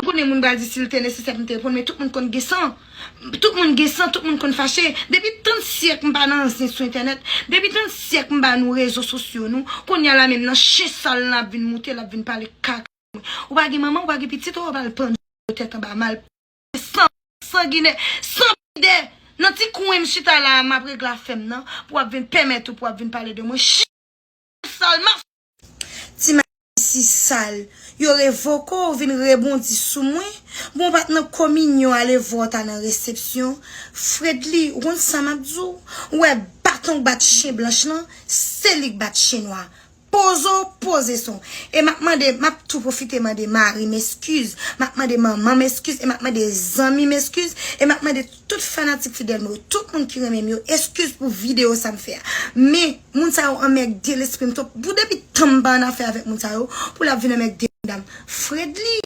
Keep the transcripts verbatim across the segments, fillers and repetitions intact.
Konnen moun pral di si l te nesesè pou m te reponn, men tout moun konn gen san. Tout moun gen san, tout moun konn fache. Depi trant syèk m pa nan anyen sou entènèt, depi trant syèk m pa nou rezo sosyo nou, kounye a la menm nan chen sal la ap vin moute, l ap vin pale kaka. Ou pa gen manman, ou pa gen pitit, ou pral pann tèt anba mal. San, sanginè, san pidè. Nan ti kwen m chita la a, m ap regle afè m nan, pou w ap vin pèmèt ou, pou w ap vin pale de mwen. Chen sal, m ap Ti Mati sal, yo revoke w, ou vin rebondi sou mwen. Bon, w pa t nan kominyon, ale vwa w ta nan resepsyon. Fredly, ou konn sa m ap di w? Ou wè baton k bat chen blanch lan, se li k bat chen nwa. Poze w, poze son. E m ap mande, m ap tou pwofite mande mari m eskiz, m ap mande manman m eskiz, e m ap mande zanmi m eskiz, e m ap mande tout fanatik fidèl mwen yo, tout moun ki renmen m yo, eskiz pou videyo sa m fè a. Men, moun sa yo anmègde lespri m twòp. Pou depi tan m pa an afè avèk moun sa yo, pou l ap vin anmègde medam. Fredly,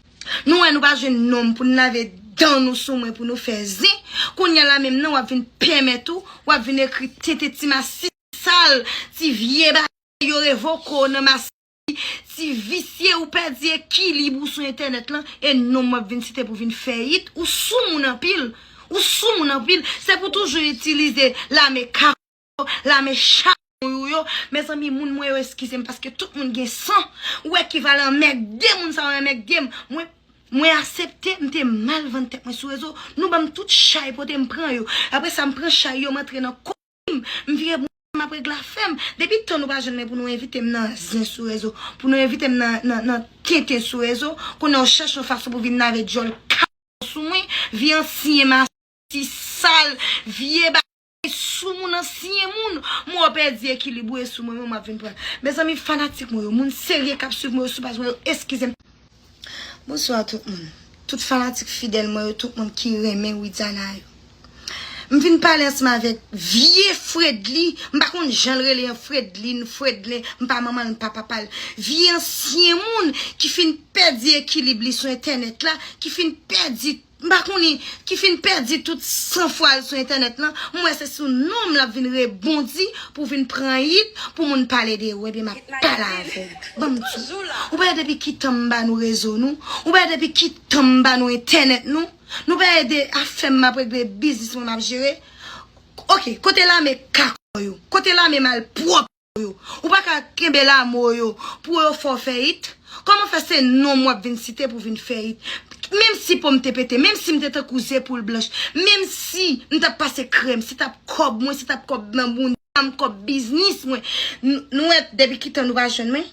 nou wè nou pa jwenn nonm pou n lave dan nou sou mwen pou nou fè zen. Kounye a la menm nan w ap vin pèmèt ou, w ap vin ekri tenten ti masi sal, ti vye bagay yo revoke w nan masi, ti visye ou pèdi ekilib ou sou entènèt lan, e nonm w ap vin site pou vin fè it, ou sou moun anpil, ou sou moun anpil, se pou toujou itilize lame kaka, lame chawony ou yo, mezanmi moun mwen yo eskize m paske tout moun gen san, ou wè ki valè anmègde moun sa yo anmègde m, mwen, mwen asepte, m te mal vann tèt mwen sou rezo, nou ban m tout chay pote m pran yo, apre sa m pran chay yo m antre nan kò m, m vire bouda m ap regle afè m. Depi tan nou pa jwenn mwen pou nou envite m nan zen sou rezo, pou nou envite m nan, nan, nan tenten sou rezo, kounye a w chèche yon fason pou vin lave dyòl ka sou mwen, vye ansyen masi sal, vye bagay sou moun, ansyen moun, mwen w pèdi ekilib ou e sou mwen menm w ap vin pran. Mezanmi fanatik mwen yo, moun serye k ap swiv mwen yo sou paj mwen yo, eskize m. Bonswa tout moun. Tout fanatik fidèl mwen yo, tout moun ki renmen Widiana yo. M vin pale ansanm avèk vye Fredly, m pa konn jan l rele an Fredly, n Fredly, m pa manman l, m pa papa l. Vye ansyen moun ki fin pèdi ekilib li sou entènèt la, ki fin pèdi, m pa konnen, ki fin pèdi tout sanfwa l sou entènèt lan. M wè se sou non m l ap vin rebondi pou vin pran it, pou moun pale de ou, ebyen m ap pale avè w. Ban m di w. Ou pa wè depi ki tan m ba nou rezo nou? Ou pa wè depi ki tan m ba nou entènèt nou? Nou pa wè de afè m m ap regle, biznis mwen m ap jere? Oke, kote lame kaka yo? Kote lame malpwòp yo? Ou pa ka kenbe lame w yo pou yo fè w fè it? Kòman fè se non m w ap vin site pou vin fè it? Menm si po m te pete, menm si m te tankou ze poul blanch, menm si m t ap pase krèm, si t ap kòb mwen, si t ap kòb nan bounda m, kòb biznis mwen, n-, nou wè depi ki tan nou pa jwenn mwen?